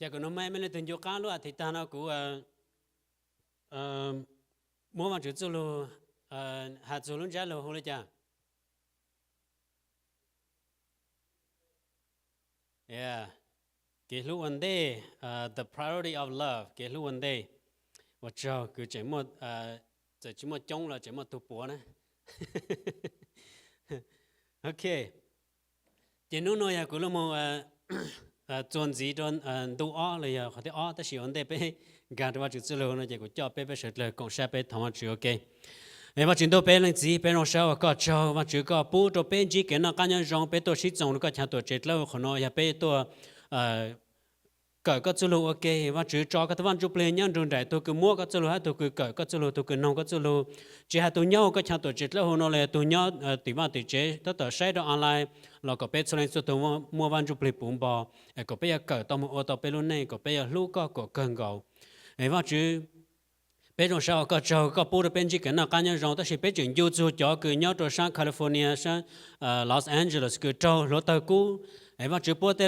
Cas kuv nug mej, mej leej twg ncu qaab lub athiv taag no kuv muab Vaajtswv txuj lug has txug lub ntsab lug hu le caag? Kev hlub ua ntej, the priority of love, kev hlub ua ntej. Ua tsaug, kuv tseem, txawm tsi muaj coob los tseem muaj tug puav na. Ok, ces nub nua yog kuv lug moog txuas ntxiv rua ntu ob los yog qhov thib ob, tab sis ua ntej peb nkaag rua Vaajtswv txuj lug no ces kuv coj peb, peb sawv dlawg koom sab peb thov Vaajtswv ua ke. Vaajtswv ntuj, peb Leej Txiv, peb zoo sab ua koj tsaug Vaajtswv, koj pub rua peb ntsib kev noj qaab nyob zoo, peb tuaj sib txoos rua koj chaw tuam tsev dlawb huv qhov no, yog peb tuaj kawm koj txuj lug ua ke. Vaajtswv, tso koj tug Vaaj Ntsuj Plig nyob nrug nraim tug kws muab koj txuj lug hab tug kws kawm koj txuj lug, tug kws noog koj txuj lug. Tsi has tug nyob huv koj chaw tuam tsev dlawb huv no los yog tug nyob tim vaaj tim tsev tab tom saib rua online los kom peb txhua leej txhua tug muaj Vaaj Ntsuj Plig puv npo, es kom peb yuav kawm tau moog ua tau peb lub neej, kom peb yuav hlub koj kom kawg nkaus. Es Vaajtswv, peb zoo sab ua koj tsaug, koj pub rua peb ntsib kev noj qaab nyob zoo, tab sis peb tseem ncu txug cov kws nyob rua saab California, saab Los Angeles kws raug hluav taug kub. Es Vaajtswv, puab tej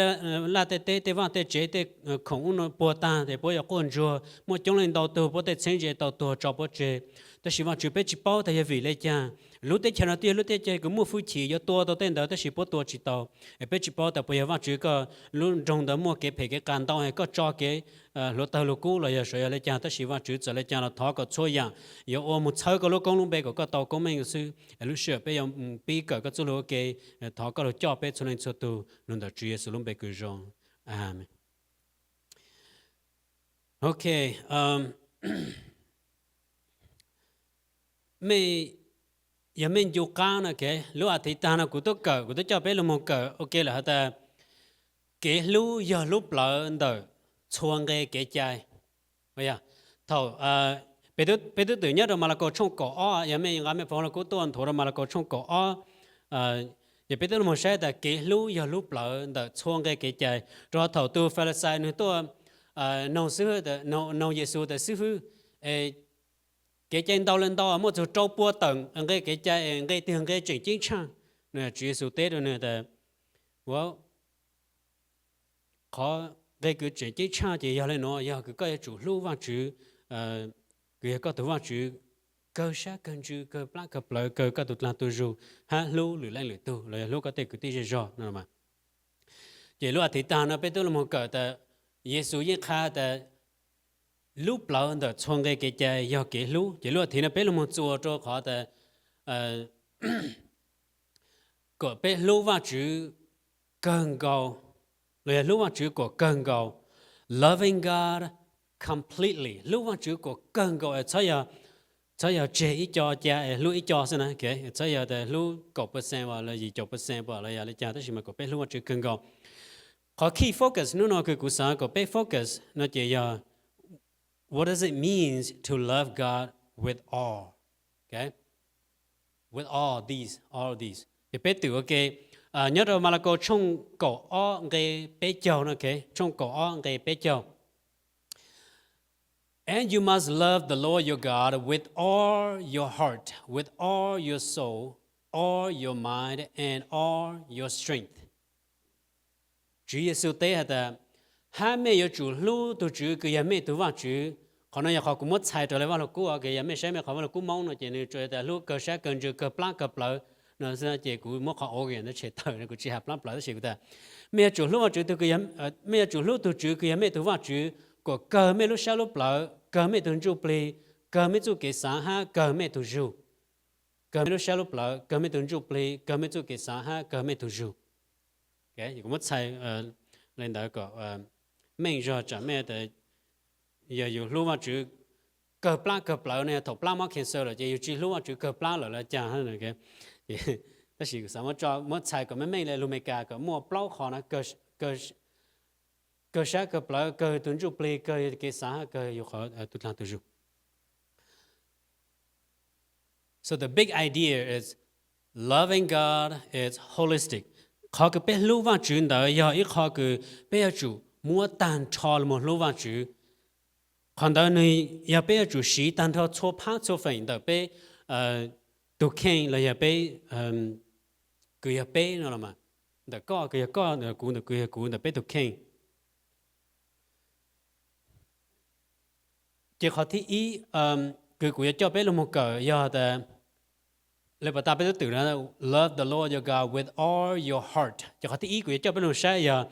laj tej teb, tej vaaj tej tsev, tej khoom ub no puag taag, tes puab yuav quaj ntsuag, muaj coob leej ntau tug puab tej txheeb ze tau tuag tso puab tseg. Tab sis Vaajtswv, peb tsi paub tas yog vim le caag. Lub teb chaws no twb yog lub teb chaws kws muaj hwj chim yuav tua tau tej ntawd, tab sis puab tua tsi tau. Es peb tsi paub tas puas yog Vaajtswv koj lub nroog ntawd muaj kev phem kev qas ntau, es koj tso kev hluav taug lug kub los yog sav yog le caag, tab sis Vaajtswv, txawm le caag los thov kom txhua yaam yuav ua moog txhawb koj lub koob lub npe kom koj tau koob meej xwb. Es lub sij hawm peb yuav pib kawm koj txuj lug ua ke, thov koj lug coj peb txhua leej txhua tug lug ntawm Tswv Yexus lub npe kws zoo. Amees. Ok, mej, yog mej ncu qaab no, lub athiv taag no kuv tub kawm, kuv tub coj peb lug moog kawm ua ke lawm has tas, kev hlub yog lub plawv ntawm txhua nqe kev cai. Thaum peb tub twm nyob rua Malakaus tshooj kaum ob, yog mej nqa mej phoov lug kub tuaj nthuav rua Malakaus tshooj kaum ob, yog peb tub lug moog saib tas kev hlub yog lub plawv ntawm txhua nqe kev cai. Rua thaum tug Falixais nwg tuaj noog Yexus tas, Xib Fwb, kev cai ntau le ntau muaj txug rau pua tawm nqe kev cai, nqe twg nqe tseem ceeb tshaaj? Tswv Yexus teb rua nwg tas, qhov nqe kws tseem ceeb tshaaj ces yog le nuav, yog kws koj yuav tsum hlub Vaajtswv, kws yog koj tug Vaajtswv kawg sab kawg ntsws, kawg plab kawg plawv, kawg koj tug dlaag tug zug, hab hlub lwm leej lwm tug los yog hlub koj tej kwv tij zej zog no. Ces lub athiv taag no peb tub lug moog kawm tas Yexus yeej qha tas lub plawv ntawm txhua nqe kev cai yog kev hlub. Ces lub athiv no peb lug moog txuas rua qhov tas kom peb hlub Vaajtswv kawg nkaus, los yog hlub Vaajtswv kom kawg nkaus. Loving God completely, hlub Vaajtswv kom kawg nkaus, txhob yog tseg ib co ca es hlub ib co xwb na. Txhob yog tas hlub kaum percent los yim caum percent los yog le caag, tab sis mas kom peb hlub Vaajtswv kawg nkaus. Qhov key focus nub no kws kuv xaav kom peb focus no ces yog what does it means to love God with all, with all these, all these. Ces peb twm ua ke, nyob rau Malakaus tshooj kaum ob nqe peb caug no, tshooj kaum ob nqe peb caug. And you must love the Lord your God with all your heart, with all your soul, all your mind, and all your strength. Tswv Yexus teb has tas, hab mej yuav tsum hlub tug Tswv kws yog mej tug Vaajtswv. Qhov no yog qhov kuv muab txhais raws le Vaaj Lug Kub, kws yog mej saib mej qhov Vaaj Lug Kub Moob no ces nwg tsuas tas hlub kawg sab kawg ntsws kawg plab kawg plawv no xwb, ces kuv muab qhov organ ntawd tshem tawm, kuv tsi has plab plawv tab sis kuv tas, mej yuav tsum hlub Vaajtswv tug kws, mej yuav tsum hlub tug Tswv kws yog mej tug Vaajtswv kom kawg mej lub sab lub plawv, kawg mej tug ntsuj plig, kawg mej txuj kev xaav hab kawg mej tug zug. Kawg mej lub sab lub plawv, kawg mej tug ntsuj plig, kawg mej txuj kev xaav hab kawg mej tug zug. Kuv muab txhais le ntawd kom meej zog, tsam mej tas yog yus hlub Vaajtswv kawg plab kawg plawv no, yog thaum plab mob cancer lawm ces yus tsi hlub Vaajtswv kawg plab lawm los caag. Tab sis kuv xaav muab txhais kom meej meej le lug Amelikas kom muaj plaub qhov na, kawg sab kawg plawv, kawg tug ntsuj plig, kawg kev xaav hab kawg yus qhov tug dlaag tug zug. So the big idea is loving God is holistic. Qhov kws peb hlub Vaajtswv ntawd yog ib qho kws peb yuav tsum muab taag nrho lug moog hlub Vaajtswv. Qhov ntawd nwg yog peb yuav tsum siv taag nrho txhua phaab txhua feem ntawm peb tug kheej los yog peb kws yog peb no los mas, ntawm koj kws yog koj, ntawm kuv ntawm kws yog kuv, ntawm peb tug kheej. Ces qhov thib ib kws kuv yuav coj peb lug moog kawm yog tas, le pas tas peb tub twm na, love the Lord your God with all your heart. Ces qhov thib ib kuv yuav coj peb lug saib yog,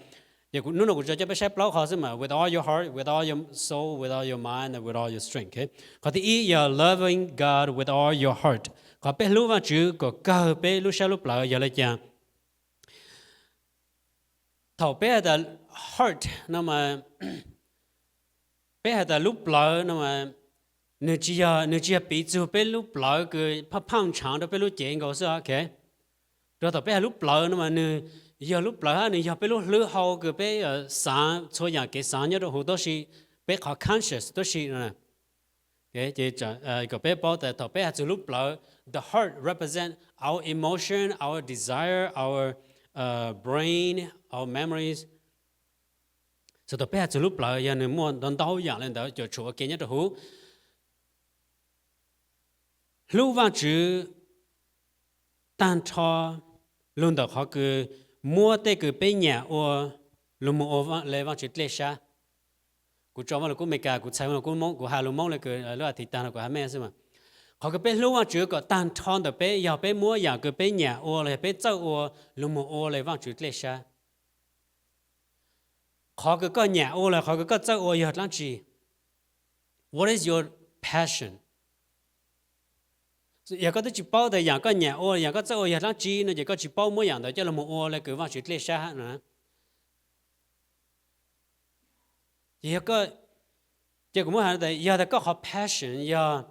ces hnub no kuv tsuas coj peb saib plaub qhov xwb mas, with all your heart, with all your soul, with all your mind, and with all your strength. Qhov thib ib yog loving God with all your heart. Qhov peb hlub Vaajtswv kom kawg peb lub sab lub plawv yog le caag? Thaum peb has tas heart no mas, peb has tas lub plawv no mas, nwg tsis yog, nwg tsis yog piv txug peb lub plawv kws phaaj phaaj ntshaav rua peb lub cev nkaus xwb. Rua thaum peb has lub plawv no mas nwg yog lub plawv hab nwg yog peb lub hlwb hau kws peb xaav txhua yaam kev xaav nyob rua huv tuab si, peb qhov conscious tuab si no. Kom peb paub tas thaum peb has txug lub plawv, the heart represent our emotion, our desire, our brain, our memories. Thaum peb has txug lub plawv yog nwg muaj ntau ntau yaam le ntawd cuam tshuam ua ke nyob rua huv. Hlub Vaajtswv taag nrho lug ntawm qhov kws muab tej kws peb nyam ua lug moog ua le Vaajtswv dlej sab. Kuv tso Vaaj Lug Kub Amelikas, kuv txhais Vaaj Lug Kub Moob, kuv has lug Moob le kws lub a thiv taag no kuv has mej xwb mas. Qhov kws peb hlub Vaajtswv kom taag nrho ntawm peb yog peb muab yaam kws peb nyam ua los yog peb txawj ua lug moog ua le Vaajtswv dlej sab. Qhov kws koj nyam ua los qhov kws koj txawj ua yog dlaab tsi? What is your passion? Yog koj twb tsis paub tas yaam koj nyam ua, yaam koj txawj ua yog dlaab tsi no ces koj tsis paub muab yaam ntawd coj lug moog ua le kws Vaajtswv dlej sab no. Ces yog, ces kuv muab has tas yog tas koj qhov passion yog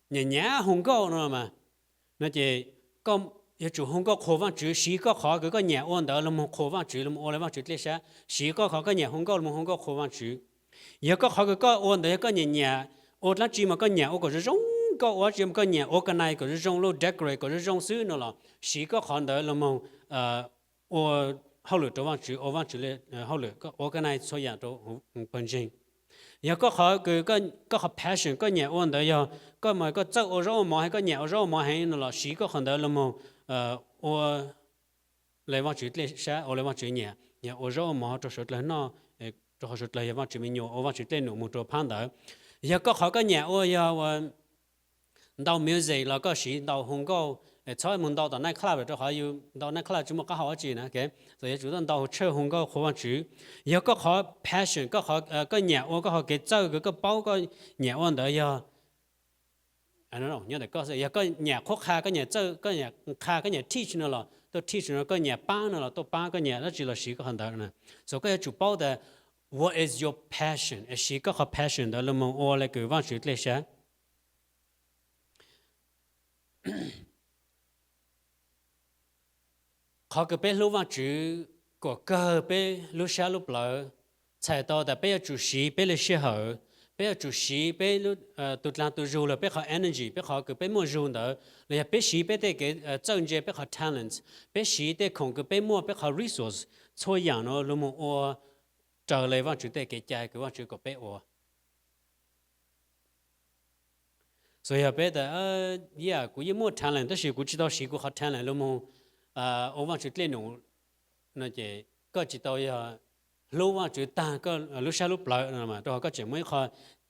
nyam nyam hu nkauj no mas, no ces koj yuav tsum hu nkauj qhuas Vaajtswv, siv koj qhov kws koj nyam ua ntawd lug moog qhuas Vaajtswv, lug moog ua le Vaajtswv dlej sab, siv koj qhov koj nyam hu nkauj lug moog hu nkauj qhuas Vaajtswv. Yog koj qhov kws koj ua ntawd yog koj nyam nyam ua dlaab tsi mas koj nyam ua kom zoo zoo, koj ua dlaab tsi mas koj nyam organize kom zoo zoo, lub decorate kom zoo zoo xwb no los siv koj qhov ntawd lug moog ua hauj lwm rua Vaajtswv, ua Vaajtswv le hauj lwm, koj organize txhua yaam rua pawg ntseeg. Yog koj qhov kws, koj qhov passion koj nyam ua ntawd yog koj mas koj txawj ua zaub ua mov heev, koj nyam ua zaub ua mov heev no los siv koj qhov ntawd lug moog ua le Vaajtswv dlej sab, ua le Vaajtswv nyam, yog ua zaub ua mov rua suav dlawg noj, rua qhov suav dlawg yog Vaajtswv me nyuam, ua Vaajtswv dlej num moog rua phab ntawd. Yog koj qhov koj nyam ua yog ua ntau music los koj siv ntau hu nkauj, txhob moog ntau tom night club rua qhov yug ntau night club tsis muaj qab hau dlaab tsi na. Txawm yuav tsum tuaj ntau hu tshawj hu nkauj qhuas Vaajtswv. Yog koj qhov passion, koj nyam ua, koj qhov kev txawj kws koj paub koj nyam ua ntawd yog, yog koj nyam qhuab qha, koj nyam txawj, koj nyam qha, koj nyam teach no los tuaj teach no, koj nyam paab no los tuaj paab, koj nyam dlaab tsi los siv koj qhov ntawd. So koj yuav tsum paub tas what is your passion, es siv koj qhov passion ntawd lug moog ua le kws Vaajtswv dlej sab. Qhov kws peb hlub Vaajtswv kom kawg peb lub sab lub plawv txhais tau tas peb yuav tsum siv peb le sij hawm, peb yuav tsum siv peb tug dlaag tug zug los peb qhov energy, peb qhov kws peb muaj zug ntawd los yog peb siv peb tej kev txawj ntse, peb qhov talents, peb siv tej khoom kws peb muaj, peb qhov resource, txhua yaam no lug moog ua raws le Vaajtswv tej kev cai kws Vaajtswv kom peb ua. So yog peb tas, yog kuv yeej muaj talent tab sis kuv tsis tau siv kuv qhov talent lug moog ua Vaajtswv dlej num no ces koj tsis tau yog hlub Vaajtswv taag koj lub sab lub plawv no, rua qhov koj tseem muaj ib qho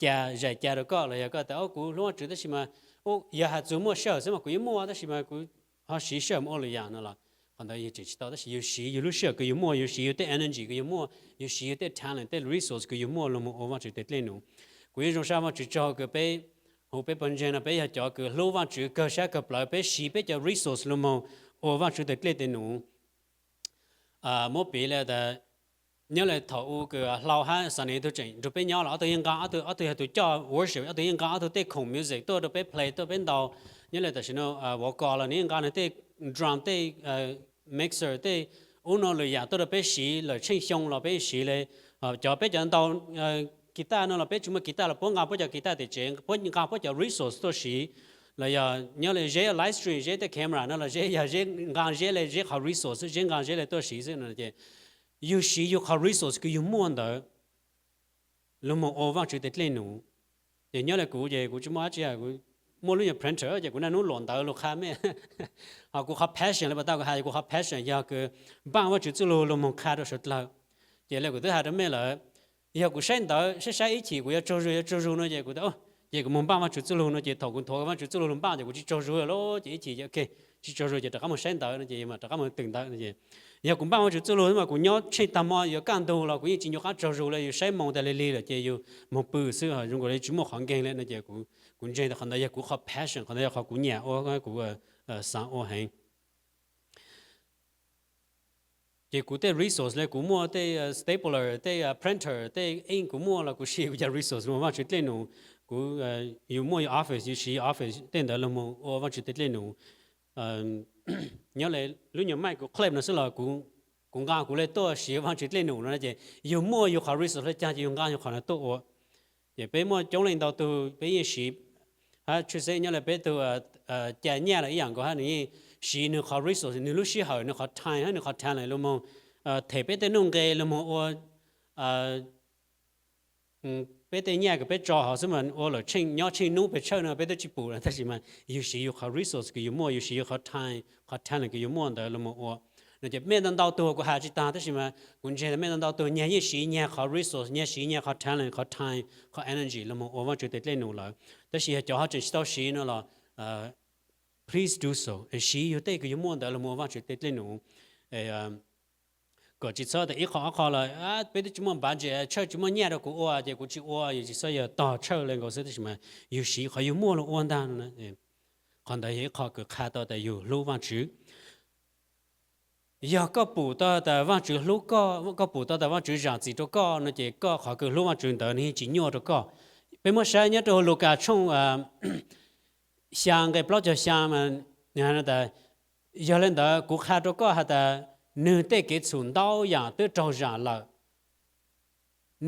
ca, zais ca rua koj los yog koj tas kuv hlub Vaajtswv tab sis mas yog has txug muaj sij hawm xwb mas kuv yeej muaj tab sis mas kuv ho siv sij hawm moog ua lwm yaam no los qhov ntawd yug tseem tsis tau, tab sis yug siv yug lub sij hawm kws yug muaj, yug siv yug tej energy kws yug muaj, yug siv yug tej talent, tej resource kws yug muaj lug moog ua Vaajtswv tej dlej num. Kuv yeej zoo sab Vaajtswv tsaug kws peb, huv peb pawg ntseeg no peb yog cov kws hlub Vaajtswv kawg sab kawg plawv, peb siv peb cov resource lug moog ua Vaajtswv tej dlej tej num. Muab piv le tas nyob le thaum u kws Hlau hab Xanis tug tseem nrug peb nyob los ob tug yeej nqa, ob tug yog tug coj worship, ob tug yeej nqa ob tug tej khoom music tuaj rua peb play, tuaj peb ntaus. Nyob le tam sim no Vauv Kos los nwg yeej nqa nwg tej drum, tej mixer, tej ub no lwm yaam tuaj rua peb siv, lawm tsheej xyoo los peb siv le. Cov peb cov ntaus guitar no los peb tsis muaj guitar los puab nqa puab cov guitar tim tsev, puab nqa puab cov resource tuaj siv. Los yog nyob le Zeb live stream, Zeb tej camera no los Zeb yog Zeb nqa Zeb le, Zeb qhov resource xwb, Zeb nqa Zeb le tuaj siv xwb no ces yug siv yug qhov resource kws yug muaj ntawd lug moog ua Vaajtswv tej dlej num. Ces nyob le kuv ces kuv tsis muaj dab tsi, kuv muaj lub nyuag printer ces kuv naj nub luam ntawv lug qha mej. Ho kuv qhov passion le pas tas kuv has, kuv qhov passion yog kws npaaj Vaajtswv txuj lug lug moog qha rua suav dlawg. Ces le kuv twb has rua mej lawm, Yog kuv saib ntawv saib saib ib chim kuv yuav tsaug zug yuav tsaug zug no ces kuv tias, ces kuv mus npaj Vajtswv txuj lug no ces thaum kuv nthuav Vajtswv txuj lug lug npaj ces kuv tsis tsaug zug lawm ces ib chim ces ok, tsis tsaug zug ces rov qab mus saib ntawv no ces rov qab mus twm ntawv no es, yog kuv npaj Vajtswv txuj lug mas kuv nyob tsheej tag hmo yuav kaj ntug los kuv yeej tsis nco qab tsaug zug li, yus saib moo tas lig lig lawm ces yus mus pw xwb zoo nkaus li tsis muaj qhov nkeeg li no ces kuv ntseeg tias qhov ntawd yog kuv qhov passion, qhov ntawd yog qhov kuv nyiam ua, kuv xav ua heev. Ces kuv tej resource li kuv muaj tej stapler, tej printer, tej ink kuv muaj los kuv siv kuv cov resource los Vajtswv dej num. Kuv, yus muaj yus office yus siv yus office tej ntawd los mus ua Vajtswv tej dej num. Nyob li lub nyuag mic kuv clip no xwb los kuv nqa kuv li tuaj siv Vajtswv dej num no ces yus muaj yus qhov resource li cas ces yus nqa yus qhov no tuaj ua. Ces peb muaj coob leej ntau tug peb yeej siv, hab tshwj xeeb nyob li peb tug ca nyaj los ib yam nkaus hab nws yeej siv nws qhov resource, nws lub sij hawm, nws qhov time hab nws qhov talent los mus them peb tej nuj nqe los mus ua peb tej nyaj kws peb tso hov xwb mas ua lawm tsheej nyob tsheej hnub pes tsawg no peb twb tsis pum lawm tab sis mas yus siv yus qhov resource kws yus muaj, yus siv yus qhov time, qhov talent kws yus muaj ntawd los mus ua no ces mej ntau ntau tug kuv has tsis tag tab sis mas kuv ntseeg mej ntau ntau tug nyag yeej siv nyag qhov resource, nyag siv nyag qhov talent, qhov time, qhov energy los mus ua Vajtswv tej dej num lawm. Tab sis yog cov ho tseem tsis tau siv no los please do so, siv yus tej kws yus muaj ntawd los mus ua Vajtswv tej dej num kom tsis txhob tas ib qho ob qho los peb twb tsis muaj budget, tshawj tsis muaj nyaj rau kuv ua ces kuv tsis ua, yus tsis txhob yog tog tshawj li nkaus xwb tab sis mas yus siv qhov yus muaj los ua ntag no. Qhov ntawd yog ib qho kws qha tau tas yus hlub Vajtswv. Yog koj pum tau tas Vajtswv hlub koj, koj pum tau tas Vajtswv zam txim rau koj no ces koj qhov kws hlub Vajtswv ntawd nws yeej tsis nyuaj rau koj. Peb muab saib nyob rau Lukas tshooj xya nqe plaub caug xya, yog li ntawd kuv qha rau koj has tas nwg tej kev txhum ntau yam twb raug zam lawm.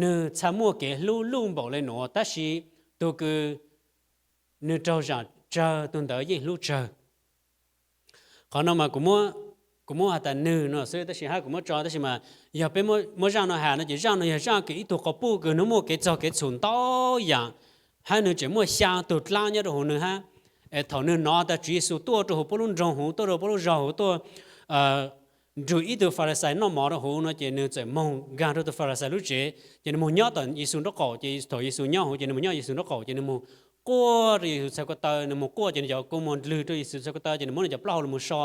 Nwg txhaj muaj kev hlub luj npaum le nuav tab sis tug kws nwg raug zam tsawg tug ntawd yeej hlub tsawg. Qhov no mas kuv muab has tas nwg no xwb tab sis hab kuv muab tso tab sis mas yog peb muab zaj no has no ces zaj no yog zaj kws ib tug quas puj kws nwg muaj kev txog kev txhum ntau yam hab nwg tseem muaj xyaa tug dlaab nyob rau huv nwg hab. Es thaum nwg nov tas Tswv Yexus tuaj rau huv puab lub nroog huv, tuaj rau puab lub zog huv, tuaj nrug ib tug Falixais noj mov rau huv no ces nwg txawm moog nkaag rau tug Falixais lub tsev ces nwg moog nyob tom Yexus nraub qaum ces thaum Yexus nyob huv ces nwg moog nyob Yexus nraub qaum ces nwg moog quaj rau Yexus txhais ko taw, nwg moog quaj ces nwg cov kua muag ndlwg rau Yexus txhais ko taw ces nwg muab nwg cov plaub hau los moog so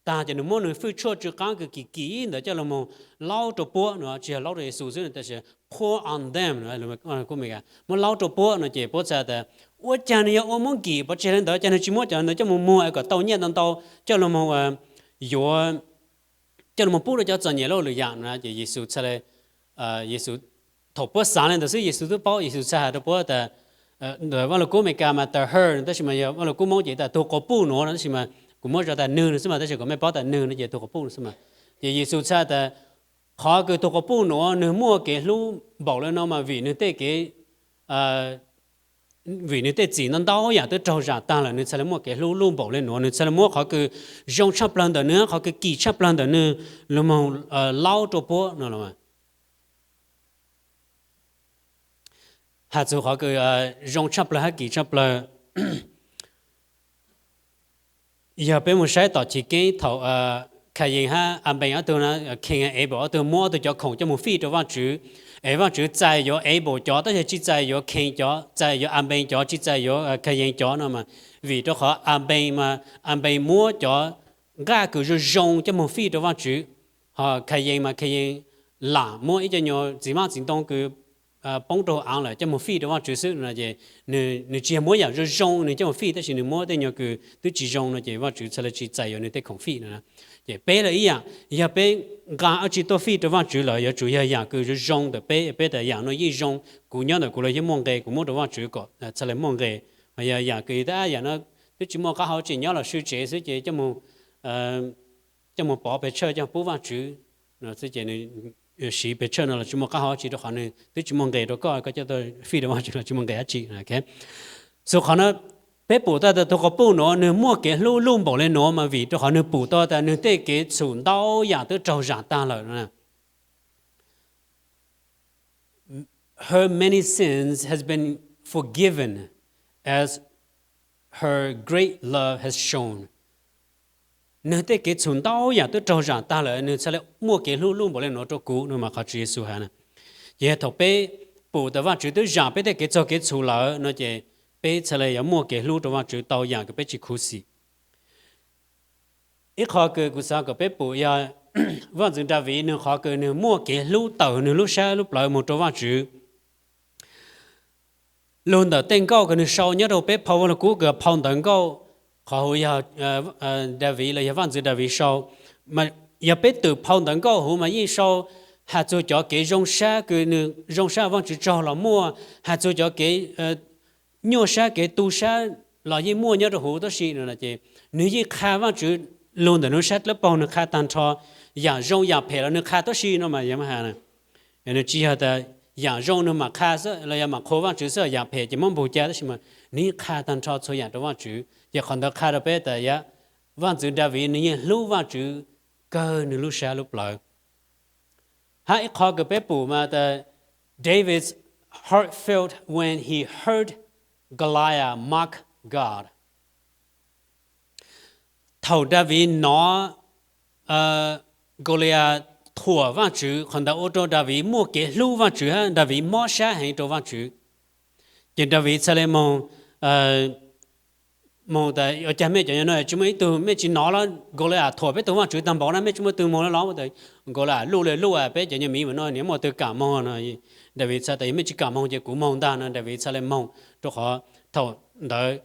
tag ces nwg muab nwg fwj tshuaj tsw qaab kws kim kim ntawd coj los moog laub rau puab no, tsis yog laub rau Yexus xwb tab sis pour on them, muab laub rau puab no ces puab txhais tas ua caag nwg yog ua muab nkim pov tseg le ntawd, caag nwg tsis muab cov ntawd coj moog muag es kom tau nyiaj ntau ntau coj los moog yuav, coj los moog pub rau cov txom nyem lawm lwm yaam no ces Yexus txhais Yexus thaum puab xaav le ntawd xwb Yexus twb paub, Yexus txhais has rau puab tas, ntawm Vaaj Lug Kub Amelikas mas the herd tab sis mas yog Vaaj Lug Kub Moob ces tas tug quas puj nuav no tab sis mas kuv muab zov tas nwg no xwb mas tab sis kom mej paub tas nwg no ces tug quas puj no xwb mas. Ces Yexus txhais tas qhov kws tug quas puj nuav nwg muaj kev hlub npaum le no mas vim nwg tej kev vim nwg tej txim ntau ntau yaam twb raug zam taag lawm nwg txhaj le muaj kev hlub luj npaum le nuav, nwg txhaj le muab qhov kws zoo tshaj plawg ntawm nwg, qhov kws kim tshaj plawg ntawm nwg los moog laub rau puab no. Has txug qhov kws zoo tshaj plawg hab kim tshaj plawg, yog peb moog saib tom chiv keeb thaum Khayees hab Anpees ob tug, Cain hab Abel ob tug muab ob tug cov khoom coj moog fij rau Vaajtswv, es Vaajtswv txais yuav Abel cov tab sis tsis txais yuav Cain cov, txais yuav Anpees cov tsis txais yuav Khayees cov no mas vim rau qhov Anpees mas Anpees muab cov nqaj kws zoo zoo coj moog fij rau Vaajtswv, ho Khayees mas Khayees lam muab ib co nyuag txiv hmab txiv ntoo kws poob rau hauv aav lawm coj moog fij rau Vaajtswv xwb no ces nwg tsis yog muab yaam zoo zoo nwg coj moog fij tab sis nwg muab tej nyuag kws twb tsis zoo no ces Vaajtswv txhaj le tsis txais yuav nwg tej khoom fij no. Ces peb le ib yaam, yog peb nqaa dlaab tsi tuaj fij rau Vaajtswv lawm yuav tsum yog yaam kws zoo zoo ntawm peb, peb tas yaam no yeej zoo, kuv nyob ntawm kuv los yeej muaj nqe, kuv muab rau Vaajtswv kom txhaj le muaj nqe. Ho yog yaam kws tas yaam no twb tsis muaj qaab hau dlaab tsi, nyob los sw tsev xwb ces coj moog pov peg tshawj coj pub Vaajtswv no xwb ces siv peg tshawj no los tsis muaj qaab hau dlaab tsi rau qhov nwg twb tsis muaj nqe rau koj, koj coj tuaj fij rau Vaajtswv los tsis muaj nqe dlaab tsi. Xwb qhov no peb pum tau tas tug quas puj nuav nwg muaj kev hlub luj npaum le nuav mas vim rau qhov nwg pum tau tas nwg tej kev txhum ntau yaam twb raug zam taag lawm. Her many sins has been forgiven as her great love has shown. Nwg tej kev txhum ntau yaam twb raug zam taag lawm nwg txhaj le muaj kev hlub luj npaum le nuav rau kuv no mas qhov Tswv Yexus has na. Ces yog thaum peb pum tas Vajtswv twb zam peb tej kev txog kev txhum lawm no ces peb txhaj le yuav muaj kev hlub rau Vajtswv tau yam kws peb tsis khuv xim. Ib qhov kws kuv xav kom peb pum yog vaj ntxwv Daviv nws qhov kws nws muaj kev hlub tawm nws lub sab lub plawv moog rau Vajtswv. Lug ntawm tej nkauj kws nws sau nyob rau peb phau Vajluskub kws phau ntawv nkauj, qhov huv yog Daviv los yog vaj ntxwv Daviv sau. Yog peb twm phau ntawv nkauj huv mas yeej sau has txug cov kev zoo sab kws nws zoo sab Vajtswv tsaug los muaj, has txug cov kev nyuaj sab kev tu sab los yeej muaj nyob rau huv tab sis ces nws yeej qha Vajtswv lug ntawm nws sab dlawb paug nws qha tag nrho, yam zoo yam phem los nws qha tab si no mas yog has nws tsis yog tas yam zoo nws mam qha xwb los yog mam qhuas Vajtswv xwb, yam phem ces muab npug ca tab sis mas nws yeej qha tag nrho txhua yam rau Vajtswv ces qhov ntawd qha rau peb tas vaj ntxwv Daviv nws yeej hlub Vajtswv kawg nws lub sab lub plawv. Hab ib qhov kws peb pum mas tas David's heart felt when he heard Goliath mock God. Thaum Daviv nov Goliath thuam Vajtswv, qhov ntawd ua rau Daviv muaj kev hlub Vajtswv hab Daviv mob sab heev rau Vajtswv. Ces Daviv txhaj le moog, moog tas ua caag mej cov nyuag no tsis muaj ib tug, mej tsis nov los Goliath thuam peb tug Vajtswv tag npaum na, mej tsis muaj tug moog le los tas Goliath luj le luj, peb cov nyuag miv mas no niam muaj tug kam moog no. Daviv txhaj tas yog mej tsis kam moog ces kuv moog ntag no, Daviv txhaj le moog rau qhov thaum ntawd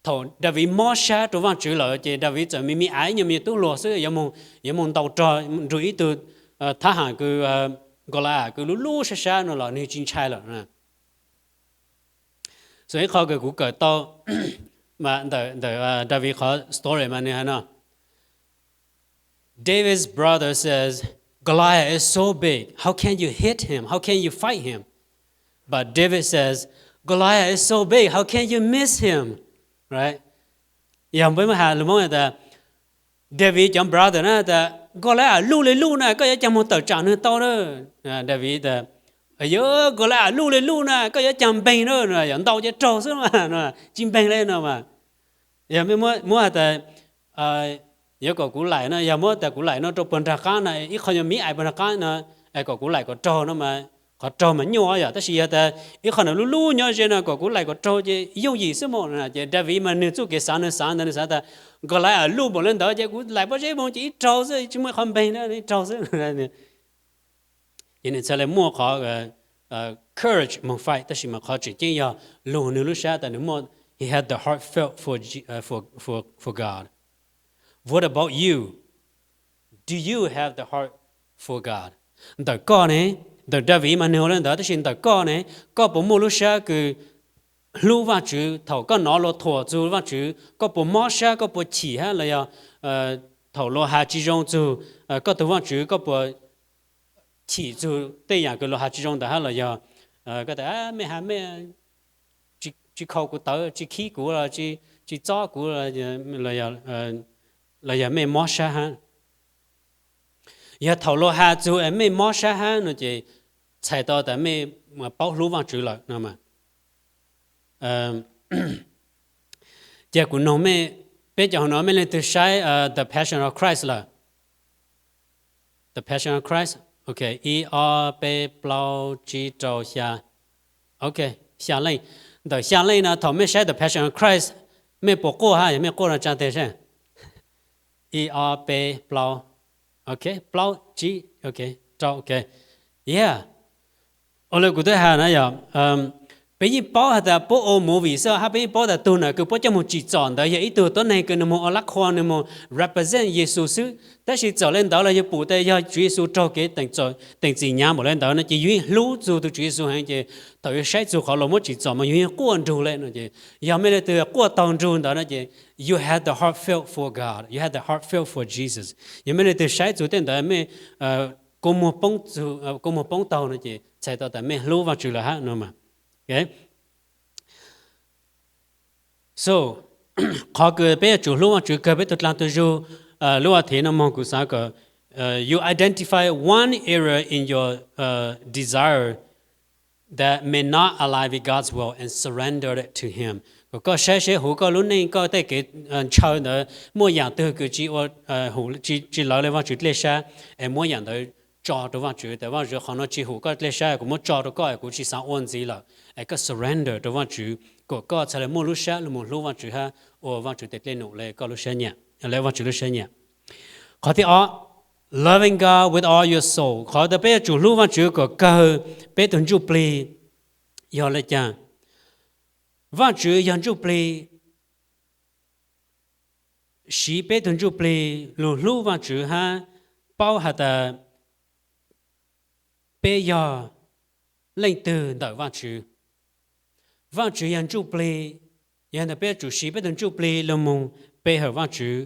thaum Daviv mob sab rau Vajtswv lawm ces Daviv txawm me me aiv nyuag me nyuag tub hluas xwb yuav moog ntaus rog nrug ib tug thab ham kws Goliath kws lub lub sab sab no los nwg tsis ntshai lawm. So ib qho kws kuv kawm tau ntawm Daviv qhov story mas nwg has no, David's brother says, Goliath is so big, how can you hit him? How can you fight him? But David says, Goliath is so big, how can you miss him? Yog peb muab has lug Moob tas Daviv cov brother na tas Goliath luj le luj na koj yuav caag moog tawm tsaam nwg tau na. Daviv tas yog Goliath luj le luj na koj yuav caag npeeg na, yog ntaus ces raug xwb, tsis npeeg le no mas. Yog mej muab has tas yuav kom kuv laim no, yog muab tas kuv laim no rau puag nraag qaab no, ib qho nyuag miv aiv puag nraag qaab no, kom kuv laim kom raug no mas qhov raug mas nyuaj yom, tab sis yog tas ib qho ntawm lub lub nyob ze no kom kuv laim kom raug ces yooj yim xwb mas. Ces Daviv mas nwg txuj kev xaav nwg xaav ntawd nwg xaav tas Goliath luj npaum le ntawd ces kuv laim pob zeb moog ces ib raug xwb tsis muaj qhov npeeg na, ib raug xwb. Ces nwg txhaj le muaj qhov courage moog fight, tab sis mas qhov tseem ceeb yog lug nwg lub sab tas nwg muaj, he had the heartfelt for, for, for God. What about you? Do you have the heart for God? Ntawm koj ne, ntawm Daviv mas nwg ua le ntawd, tab sis ntawm koj ne, koj puas muaj lub sab kws hlub Vajtswv thaum koj nov luag thuam txug Vajtswv, koj puas mob sab, koj puas chim hab los yog thaum luag has tsis zoo txug koj tug Vajtswv, koj puas chim txug tej yam kws luag has tsis zoo ntawd hab los yog koj tas mej has mej tsis khaus kuv tawv, tsis khib kuv los tsis txob kuv los yog mej mob sab hab. Yog thaum luag has txug es mej mob sab hab no ces txhais tau tas mej paub hlub Vajtswv lawm no. Ces kuv noog mej, peb cov hauv no mej leej twg saib The Passion of Christ lawm? The Passion of Christ, ok, ib ob peb plaub tsib rau xya, ok, xya leej. Ntawm xya leej no thaum mej saib The Passion of Christ, mej puas quaj hab? Yog mej quaj no tsa tes saib. Ib ob peb plaub, ok, plaub tsib, ok, rau, ok, yeah. Ua le kuv twb has na yog peb yeej paub has tas puab ua movie xwb hab peb yeej paub tas tug nam kws puab coj moog tsim txom ntawd yog ib tug tuab neeg kws nwg moog ua lab qhua, nwg moog represent Yexus xwb. Tab sis txawm le ntawd los yog pum tas yog Tswv Yexus raug kev teem txim hnyav npaum le ntawd no ces yug yeej hlub txug tug Tswv Yexus heev ces thaum yug saib txug qhov luag muab tsim txom mas yug yeej quaj nrug le no ces yog mej leej twg quaj taug nrug ntawd no ces you have the heartfelt for God, you have the heartfelt for Jesus. Yog mej leej twg saib txug tej ntawd mej kua muag poob taug no ces txhais tau tas mej hlub Vajtswv lawm hab no mas. So qhov kws peb yuav tsum hlub Vajtswv kawg peb tug dlaag tug zug lub a thiv no moog kuv xaav kom you identify one area in your desire that may not align with God's will and surrender it to Him. Kom koj saib seb huv koj lub neej koj tej kev ntshaw ntawd muaj yaam twg kws tsis ua, tsis lawv le Vajtswv dlej sab es muab yaam ntawd tso rau Vajtswv tias, Vajtswv, qhov no tsis hum koj dlej sab, kuv muab tso rau koj, kuv tsis xav ua ntxiv lawm. Es koj surrender rau Vajtswv kom koj txhaj le muaj lub siab los mus hlub Vajtswv hab ua Vajtswv tes dlej num le koj lub siab nyiam, le Vajtswv lub siab nyiam. Qhov thib ob, loving God with all your soul. Qhov tias peb yuav tsum hlub Vajtswv kom kawg peb tug ntsuj plig yog le caag? Vajtswv yog ntsuj plig, siv peb tug ntsuj plig lug hlub Vajtswv hab paub has tas peb yog leej twg ntawm Vajtswv. Vajtswv yog ntsuj plig, yog ntawd peb yuav tsum siv peb tug ntsuj plig lug moog pe hawm Vajtswv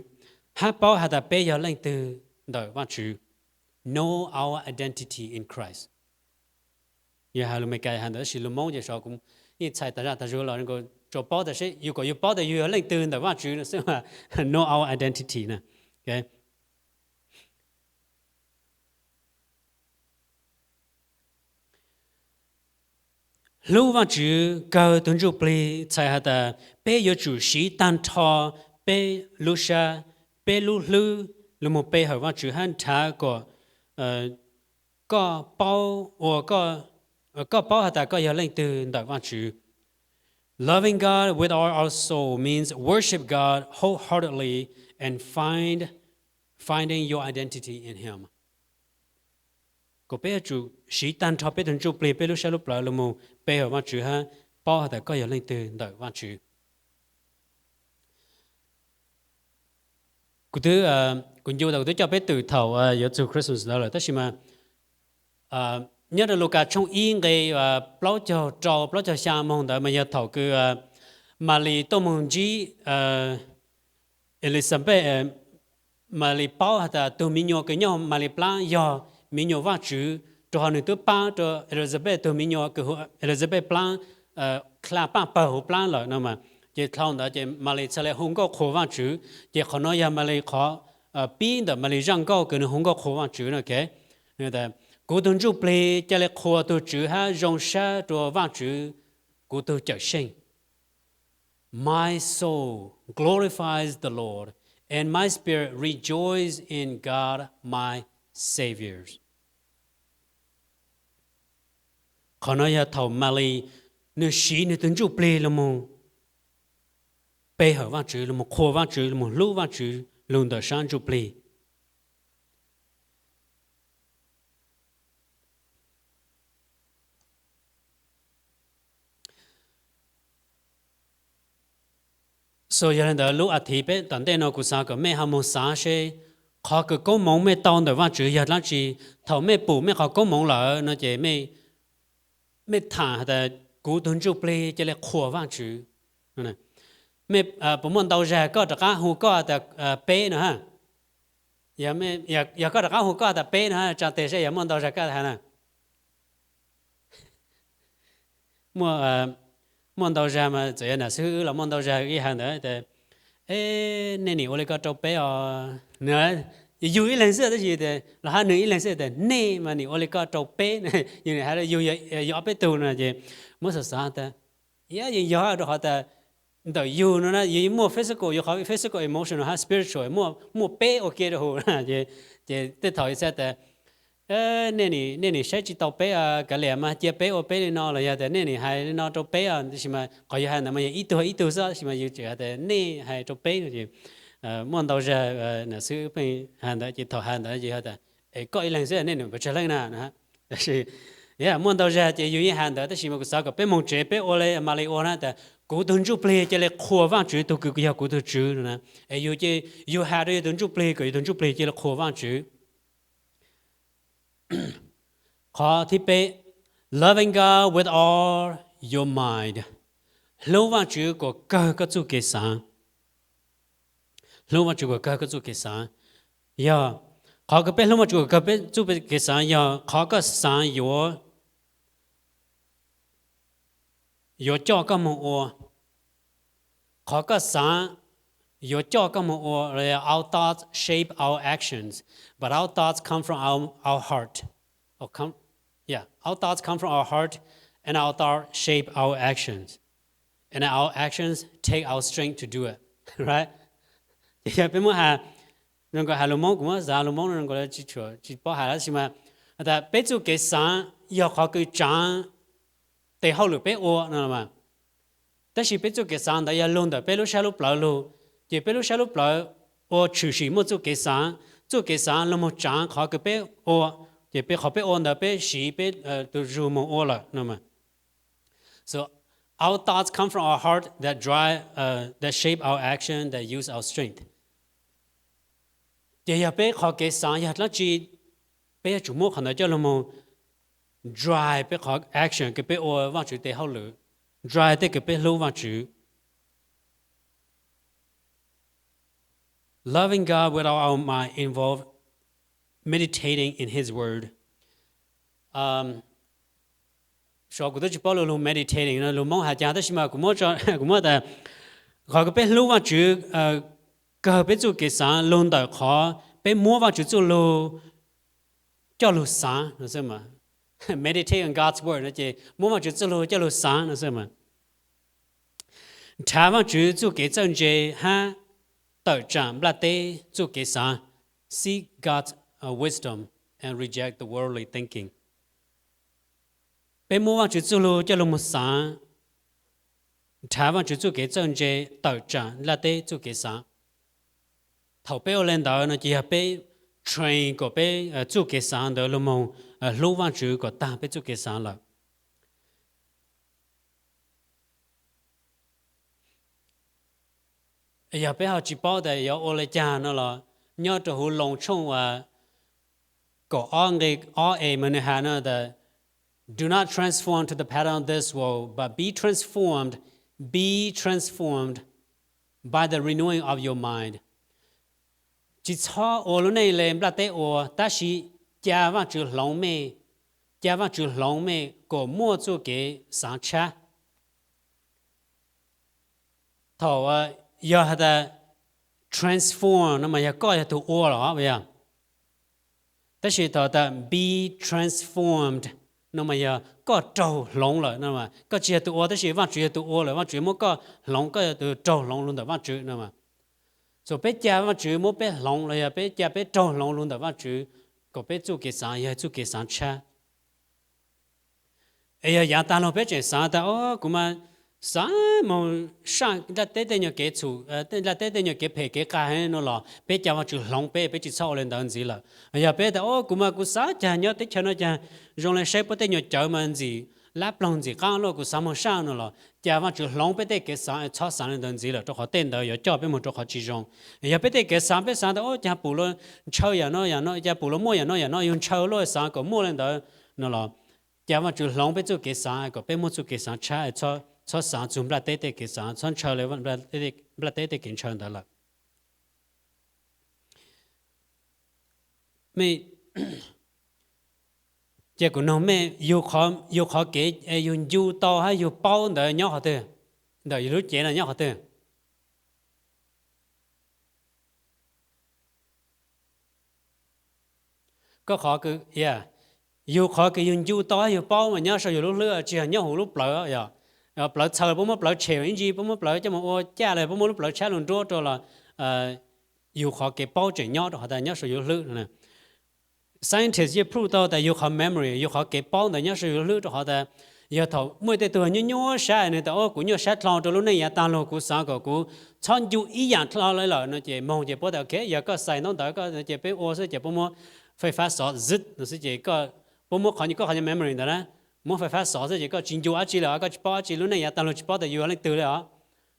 hab paub has tas peb yog leej twg ntawm Vajtswv. Know our identity in Christ. Yog has lug Meskas has ntawd, tab sis lug Moob ces sov kuv yeej txhais tas zaj tas zug los tsuas paub tas seb yug kom yug paub tas yug yog leej twg ntawm Vajtswv no xwb. Know our identity na. Hlub Vajtswv kawg tug ntsuj plig txhais has tas peb yuav tsum siv tag nrho peb lub sab, peb lub hlwb lug moog pe hawm Vajtswv hab nrhav kom koj paub ua, koj paub has tas koj yog leej twg ntawm Vajtswv. Loving God with all our soul means worship God wholeheartedly and find, finding your identity in Him. Kom peb yuav tsum siv tag nrho peb tug ntsuj plig, peb lub sab lub plawv lug moog pe hawm Vajtswv hab paub has tas koj yog leej twg ntawm Vajtswv. Kuv twb, kuv ncu tas kuv twb coj peb twm thaum yuav txug Christmas ntawd lawm, tab sis mas nyob rau Lukas tshooj ib nqe plaub caug rau plaub caug xya moog ntawd mas yog thaum kws Malis tuaj moog ntsib Elizabeth, Malis paub has tas tug me nyuam kws nyob Malis plab yog me nyuam Vajtswv, rau qhov nwg twb pab rau Elizabeth tug me nyuam kws hu Elizabeth plab, dlha paj pawg huv plab lawm no mas. Ces dlhau ntawd ces Malis txhad le hu nkauj qhuas Vajtswv, ces qhov no yog Malis qhov pib ntawm Malis zaj nkauj kws nwg hu nkauj qhuas Vajtswv no. Kuv tug ntsuj plig ca le qhuas tug Tswv hab zoo sab rua Vajtswv, kuv tug Cawmseej. My soul glorifies the Lord, and my spirit rejoice in God my Savior. Qhov no yog thaum Malis nwg siv nwg tug ntsuj plig lug moog pe hawm Vajtswv, lug moog qhuas Vajtswv, lug moog hlub Vajtswv lug ntawm sab ntsuj plig. So yog le ntawd lub a thiv peb tom ntej no kuv xav kom mej ho moog xav seb qhov kws koob moov mej tau ntawm Vajtswv yog dlaab tsi. Thaum mej pum mej qhov koob moov lawm no ces mej tham has tas kuv tug ntsuj plig ca le qhuas Vajtswv. Mej puas muaj ntau zag koj rov qab hu koj tas peb no ha? Yog koj rov qab hu koj tas peb no ha, tsa tes seb yog muaj ntau zag koj has na. Muaj ntau zag mas txawm yog nam xib hwb los muaj ntau zag ib has ntawd tas, nej nim ua le ko rau peb os. Yug ib leeg xwb tab sis los hab nwg ib leeg xwb tas nej mas nim ua le ko rau peb, yug nim has yug yog ob peb tug no ces muab xav xav tas, yog yog rau qhov tas ntawm yug no na yug muaj physical, yog qhov physical, emotional hab spiritual, muaj peb ua ke rau hauv. Ces tej thaum xav tas nej nim saib tsis tau peb, kav liam mas cia peb ua peb li no, los yog tas nej nim hais li no rau peb, tab sis mas qhov yug hais ntawd mas yog ib tug ib tug xwb, tab sis mas yug tseem has tas nej hais rau peb no ces muaj ntau zag nam xib hwb pheej has ntawd ces thaum has ntawd ces yog tas es koj ib leeg xwb nej nim pes tsawg leej na. Tab sis muaj ntau zag ces yug yeej has ntawd, tab sis mas kuv xav kom peb moog tsev peb ua le Malis ua na tas kuv tug ntsuj plig ca le qhuas Vajtswv tug kws yog kuv tug Tswv no na. Es yug ces yug has rau yug tug ntsuj plig kom yug tug ntsuj plig ca le qhuas Vajtswv. Qhov thib peb, loving God with all your mind. Hlub Vajtswv kom kawg koj txuj kev xaav. Hlub Vajtswv kom kawg koj txuj kev xaav. Yog qhov kws peb hlub Vajtswv kom kawg peb txuj kev xaav yog qhov koj xaav yuav coj koj moog ua. Qhov koj xaav yuav coj koj moog ua. Our thoughts shape our actions, but our thoughts come from our, our heart. Our thoughts come from our heart, and our thoughts shape our actions, and our actions take our strength to do it. Right? Ces yog peb muab has, zoo nkaus has lus Moob, kuv muab xav lus Moob no zoo nkaus tsis paub has, tab sis mas Peb txuj kev xaav yog qhov kws tsaav tes hauj lwm peb ua no. Tab sis peb txuj kev xaav ntawd yog lug ntawm peb lub sab lub plawv lug, ces peb lub sab lub plawv ua tshwm sim muaj txuj kev xaav, txuj kev xaav lug moog tsaav qhov kws peb ua, ces peb qhov peb ua ntawd peb siv peb tug zug moog ua lawm no. So our thoughts come from our heart that drive, uh, that shape our action, that use our strength. Ces yog peb qhov kev xaav yog dlaab tsi, peb yuav tsum muab qhov ntawd coj lug moog drive peb qhov action kws peb ua Vaajtswv tes hauj lwm, drive tej kws peb hlub Vaajtswv. Loving God with all our might involve meditating in His Word. Kuv twb tsis paub lug lug meditating no lug Moob has caag, tab sis mas kuv muab tas qhov kws peb hlub Vaajtswv kawg peb txuj kev xaav lug ntawm qhov peb muab Vaajtswv txuj lug coj lug xaav no xwb. Meditate on God's word no ces muab Vaajtswv txuj lug coj lug xaav no xwb. Nrhav Vaajtswv txuj kev txawj ntse hab tawm tsaam nplaj teb txuj kev xaav. Seek God's wisdom and reject the worldly thinking. Peb muab Vaajtswv txuj lug coj lug moog xaav, nrhav Vaajtswv txuj kev txawj ntse, tawm tsaam nplaj teb txuj kev xaav. Thaum peb ua le ntawd no ces yog peb train kom peb txuj kev xaav ntawd lug moog hlub Vaajtswv kom taag peb txuj kev xaav lawm. Yog peb ho tsis paub tas yuav ua le caag no los, nyob rau huv Loos tshooj kaum ob nqe ob e mas nwg has no tas, Do not transform to the pattern of this world, but be transformed, be transformed by the renewing of your mind. Tsis txhob ua lub neej le nplaj teb ua, tab sis ca Vaajtswv hloov mej, ca Vaajtswv hloov mej kom muaj txuj kev xaav tshab. Thaum yog has tas transform no mas yog koj yog tug ua los yog, tab sis thaum tas be transformed no mas yog koj raug hloov lawm no. Koj tsis yog tug ua tab sis Vaajtswv yog tug ua lawm, Vaajtswv muab koj hloov, koj yog tug raug hloov lug ntawm Vaajtswv no. So peb ca Vaajtswv muab peb hloov los yog peb ca peb raug hloov lug ntawm Vaajtswv kom peb txuj kev xaav yog txuj kev xaav tshab. Es yog yaav taag lug peb tseem xaav tas, o, kuv mas xaav moog saj nplaj teb tej nyuas kev txhum, nplaj teb tej nyuas kev phem kev qas no los peb ca Vaajtswv hloov peb, peb tsis txhob ua le ntawd ntxiv lawm. Yog peb tas, o, kuv mas kuv xaav caag nyob teb chaws no caag zoo le saib puab tej nyuas cawv mas ntxim lab ploog ntxim qaab luaj, kuv xaav moog saj no los ca Vaajtswv hloov peb tej kev xaav txhob xaav le ntawd ntxiv lawm, rau qhov tej ntawd yuav coj peb moog rau qhov tsis zoo. Yog peb tej kev xaav peb xaav tas, o, caag pum luag ntshaw yaam no yaam no, caag pum luag muaj yaam no yaam no, yug ntshaw luaj xaav kom muaj le ntawd no los ca Vaajtswv hloov peb txuj kev xaav kom peb muaj txuj kev xaav tshab, txhob xaav txug nplaj teb tej kev xaav, txhob ntshaw le nplaj teb tej kev ntshaw ntawd lawm. Mej, cia kuv noog mej, yug qhov kev yug ncu tau hab yug paub ntawd nyob qhov twg? Ntawm yug lub cev no nyob qhov twg? Koj qhov, yug qhov kws yug ncu tau hab yug paub mas nyob sau yug lub hlwb, tsis yog nyob huv lub plawv. Plawv txhaws puab muab plawv tshem ib ntsis, puab muab plawv coj moog ua caj los puab muab lub plawv tshab lug nruab rau los yug qhov kev paub tseem nyob rau qhov tas nyob sau yug lub hlwb no. Scientist yeej prove tau tas yug qhov memory, yug qhov kev paub ntawd nyob sau yug lub hlwb rau qhov tas yog thaum muaj tej tug nyuaj nyuaj sab, nwg tas, o, kuv nyuaj sab dlhau rau lub neej yaav taag lug, kuv xaav kom kuv txhob ncu ib yaam dlhau le lawm no ces moog ces puab tas, ok, yog koj xais ntaub ntawv ces peb ua xwb ces puab muab fais fab xov xwb no xwb ces puab muab qhov, koj qhov nyuag memory ntawd na, muab fais fab xov xwb ces koj tsis ncu dab tsi lawm, koj tsis paub dab tsi, lub neej yaav taag lug tsis paub tas yug ua leej twg le os.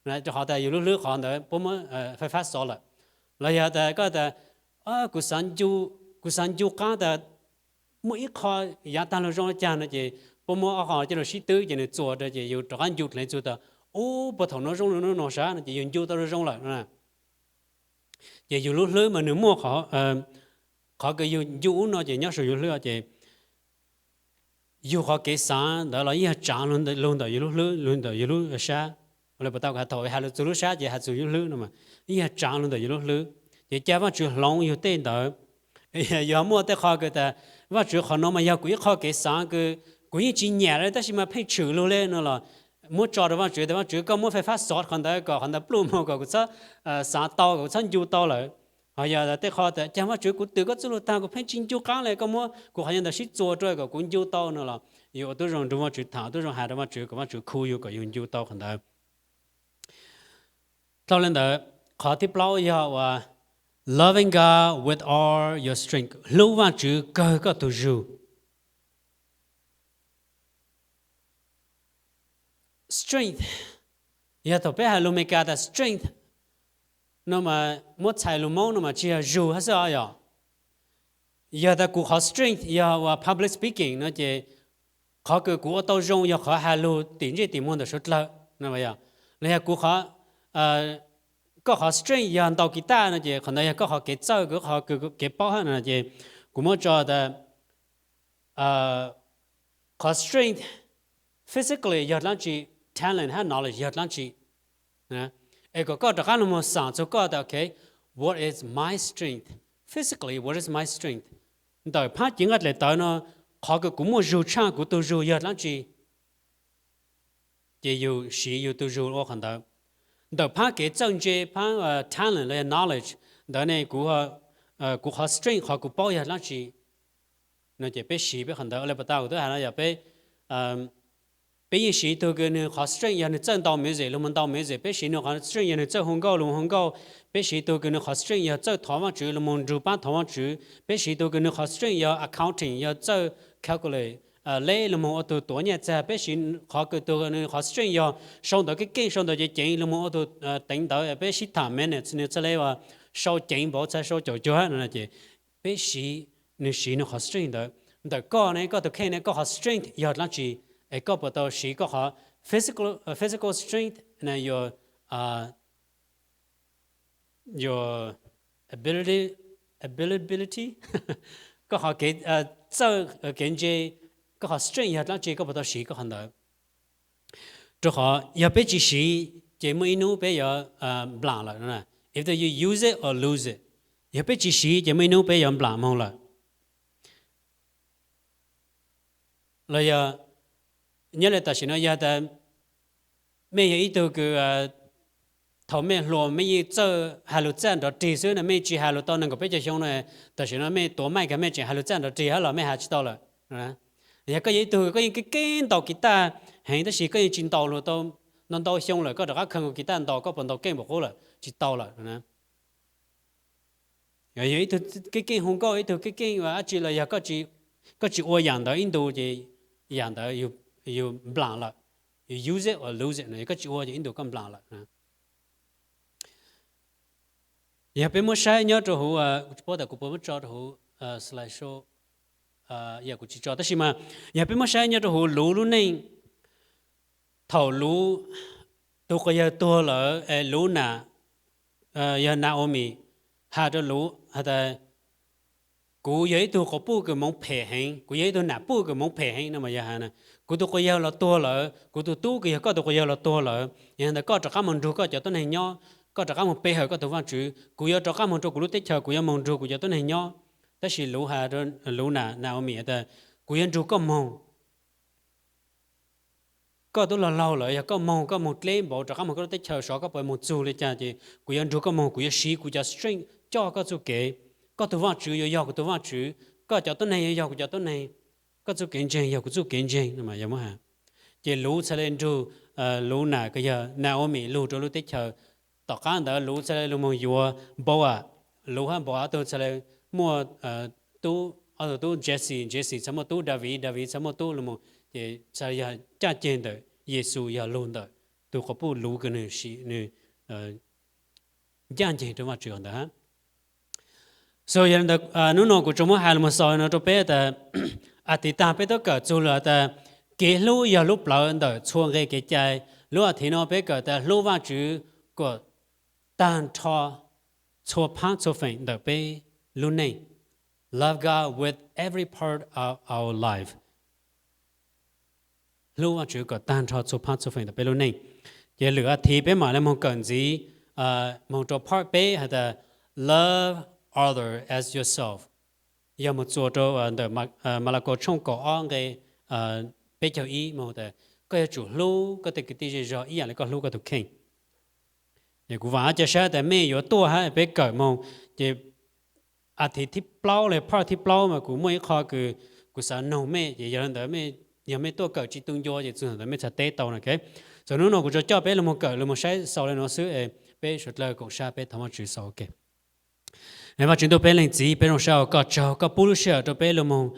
Rau qhov tas yug lub hlwb qhov ntawd puab muab fais fab xov lawm. Los yog tas koj tas, kuv xaav ncu qaab tas muaj ib qho yaav taag lug zoo le caag no ces puab muab ob qho coj lug sib twb ces nwg txuas rau ces yug rov qab ncu dlev txug tas, ub, puag thaum nuav zoo le nuav no sab no ces yug ncu tau zoo lawm. Ces yug lub hlwb mas nwg muaj qhov kws yug ncu ub no ces nyob sau yug hlwb ces yug qhov kev xaav ntawd los yeej yog tsaav lug ntawm yug lub hlwb, lug ntawm yug lub sab. Ua le puas tau has thaum has lug txug lub sab ces has txug yug lub hlwb no, yeej yog tsaav lug ntawm yug lub hlwb. Ces ca Vaajtswv hloov yug tej ntawd. Yog muaj tej qho kws tas, Vaajtswv, qhov no mas yog kuv ib qho kev xaav kws kuv yeej tsis nyam le tab sis mas pheej tshwm lug le no los muab tso rau Vaajtswv tas, Vaajtswv, koj muab fais fab xov qhov ntawd kom qhov ntawd pluj moog kom kuv txhob xaav tau, kom kuv txhob ncu tau lawm. Ho yog tej qho tias, cas Vajtswv, kuv twv koj txuj lug taag kuv pheej tsis ncu qaab le, koj muab kuv qhov nyuag ntawd sib txuas rua kom kuv ncu tau no los yug ua tub zoo nrug Vajtswv tham, ua tub zoo has rua Vajtswv kom Vajtswv khu yug kom yug ncu tau qhov ntawd. Dlhau le ntawd, qhov thib plaub yog uas loving God with all your strength, hlub Vajtswv kawg koj tug zug. Strength, yog thaum peb has lug Meskas tas strength no mas muab txhais lug Moob no mas tsis yog zug hab xwb os yog. Yog tas kuv qhov strength yog uas public speaking no ces qhov kws kuv ua tau zoo yog qhov has lug tim ntsej tim muag ntawm suav dlawg. Los yog kuv, koj qhov strength yog ntaus kiv taj no ces qhov ntawd yog koj qhov kev txawj, koj qhov kev paub hab no ces kuv muab tso tas qhov strength physically yog dlaab tsi, talent hab knowledge yog dlaab tsi. Es kom koj rov qaab lug moog xaam txug koj tas, okay, what is my strength? Physically, what is my strength? Ntawm phab cev nqaj dlaim tawv no, qhov kws kuv muaj zug tshaaj kuv tug zug yog dlaab tsi? Ces yug siv yug tug zug ua qhov ntawd. Ntawm phab kev txawj ntse, phab talent los yog knowledge ntawd ne, kuv qhov strength, qhov kuv paub yog dlaab tsi? No ces peb siv peb qhov ntawd. Le pas tas kuv twb has no yog peb, peb yeej siv tug kws nwg qhov strength yog nwg txawj ntaus music lug moog ntaus music, peb siv nwg qhov strength yog nwg txawj hu nkauj lug moog hu nkauj, peb siv tug kws nwg qhov strength yog txawj thov Vaajtswv lug moog nrug paab thov Vaajtswv, peb siv tug kws nwg qhov strength yog accounting, yog txawj calculate, leb lug moog ua tug tuav nyaj txag, peb siv qhov kws tug nwg qhov strength yog sau ntawv keej keej, sau ntawv ceev ceev lug moog ua tug teev ntawv, peb sib tham minutes nwg txhaj le ua sau ceev npaum txhaj sau caum cuag no ces peb siv, nwg siv nwg qhov strength ntawd. Ntawm koj ne, koj tug kheej ne, koj qhov strength yog dlaab tsi? Es koj puas tau siv koj qhov physical strength, your ability, koj qhov kev txawj kev ntse, koj qhov strength yog dlaab tsi, koj puas tau siv koj qhov ntawd? Rua qhov yog peb tsis siv ces muaj ib nub peb yuav nplaam lawm. Either you use it or lose it. Yog peb tsis siv ces muaj ib nub peb yuav nplaam moog lawm. Los yog nyob le tam sim no yog tas mej yog ib tug kws thaum mej hluas mej yeej txawj has lug txaj nrov rig xwb no, mej tsis has lug tau nees nkaum peb caug xyoo no, tam sim no mej tuav mic mej tseem has lug txaj nrov rig hab los mej has tsis tau lawm. Yog koj yog ib tug koj yeej keej keej ntaus kiv taj heev tab sis koj yeej tsis ntaus lug tau ntau ntau xyoo lawm, koj rov qab khaws kiv taj ntaus, koj puas ntaus keej npaum qub lawm? Tsis tau lawm. Yog ib tug keej keej hu nkauj, ib tug keej keej dab tsi los yog koj tsis ua yaam ntawd ib ntus ces yaam ntawd yug nplaam lawm. You use it or lose it, yog koj tsis ua ces ib ntus koj nplaam lawm. Yog peb muab saib nyob rau huv, tsis paub tas kuv puas muab tso rau huv slide show, yog kuv tsis tso tab sis mas yog peb muab saib nyob rau huv Luv lub neej, thaum Luv tug quas yawg tuag lawm es Luv nam, yog Naomi, has rau Luv has tas, kuv yog ib tug quas puj kws moov phem heev, kuv yog ib tug nam puj kws moov phem heev no mas yog has, kuv tug quas yawg los tuag lawm, kuv tug tub kws yog koj tug quas yawg los tuag lawm, yog ntawd koj rov qab moog nrug koj cov tuab neeg nyob, koj rov qab moog pe hawm koj tug Vaajtswv, kuv yuav rov qab moog rau kuv lub teb chaws, kuv yuav moog nrug kuv cov tuab neeg nyob. Tab sis Luv has, Luv nam Naomi tas, kuv yuav nrug koj moog. Koj tub laug laug lawm, yog koj moog, koj moog dleb npaum rov qab moog koj lub teb chaws, xyov koj puas moog txug li cas ces kuv yuav nrug koj moog, kuv yuav siv kuv cov strength coj koj txuj kev. Koj tug Vaajtswv yuav yog kuv tug Vaajtswv, koj cov tuab neeg yuav yog kuv cov tuab neeg, koj txuj kev ntseeg yog kuv txuj kev ntseeg no mas yog muab has. Ces Luv txhad le nrug Luv nam kws yog Naomi lug rau lub teb chaws. Tom qab ntawd Luv txhad le lug moog yuav Npauj, Luv hab Npauj ob tug txhad le muaj tub, ob tug tub Jesse, Jesse txhad muaj tub Daviv, Daviv txhad muaj tub lug moog, ces txhad yog ncaaj ceg ntawm Yexus yog lug ntawm tug quas puj Luv kws nwg, nwg ncaaj nceeg rua Vaajtswv ntawd hab. So yog ntawd hnub no kuv tsuas muab has lug moog xaus no rua peb tas, a tiv taag peb tub kawm txug lawm tas kev hlub yog lub plawv ntawm txhua nqe kev cai. Lub a thiv no peb kawm tas hlub Vaajtswv kom taag nrho txhua phaab txhua feem ntawm peb lub neej. Love God with every part of our life. Hlub Vaajtswv kom taag nrho txhua phaab txhua feem ntawm peb lub neej. Ces lwm a thiv peb mam le moog kawm ntxiv, moog rua part peb has tas love other as yourself. Yog moog txuas rua ntawm Malakaus tshooj kaum ob nqe peb caug ib moog tas koj yuav tsum hlub koj tej kwv tij zej zog ib yaam le koj hlub koj tug kheej. Es kuv vam ua cia saib tas mej yuav tuaj hab peb kawm moog. Ces a thiv thib plaub le part thib plaub mas kuv muaj ib qho kws kuv xav noog mej, ces yog le ntawd, yog mej tuaj kawm tsi tu ncua ces txug ntawd mej txhaj teb tau no. Txug nub nua kuv tsuas coj peb lug moog kawm, lug moog saib xaus le nuav xwb es peb suav dlawg koom sab peb thov Vaajtswv xaus. Vaajtswv ntuj, peb Leej Txiv, peb zoo sab ua koj tsaug koj pub lub sij hawm rua peb lug moog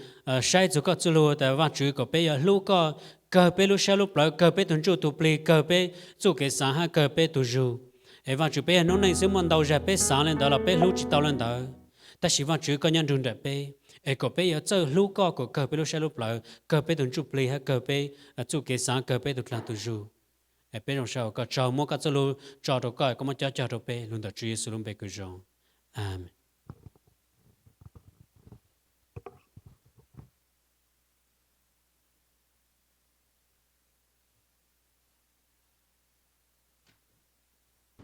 saib txug koj txuj lug tas Vaajtswv kom peb yuav hlub koj kawg peb lub sab lub plawv, kawg peb tug ntsuj tug plig, kawg peb txuj kev xaav hab kawg peb tug zug. Es Vaajtswv, peb yog noob neej xwb, muaj ntau zag peb xaav le ntawd los peb hlub tsi tau le ntawd. Tab sis Vaajtswv, koj nyob nrug nraim peb, es kom peb yuav txawj hlub koj kom kawg peb lub sab lub plawv, kawg peb tug ntsuj plig hab kawg peb txuj kev xaav, kawg peb tug dlaag tug zug. Es peb zoo sab ua koj tsaug, muab koj txuj lug tso rua koj, koj muab cob cog rua peb. Lug ntawm Tswv Yexus lub npe kws zoo, amees.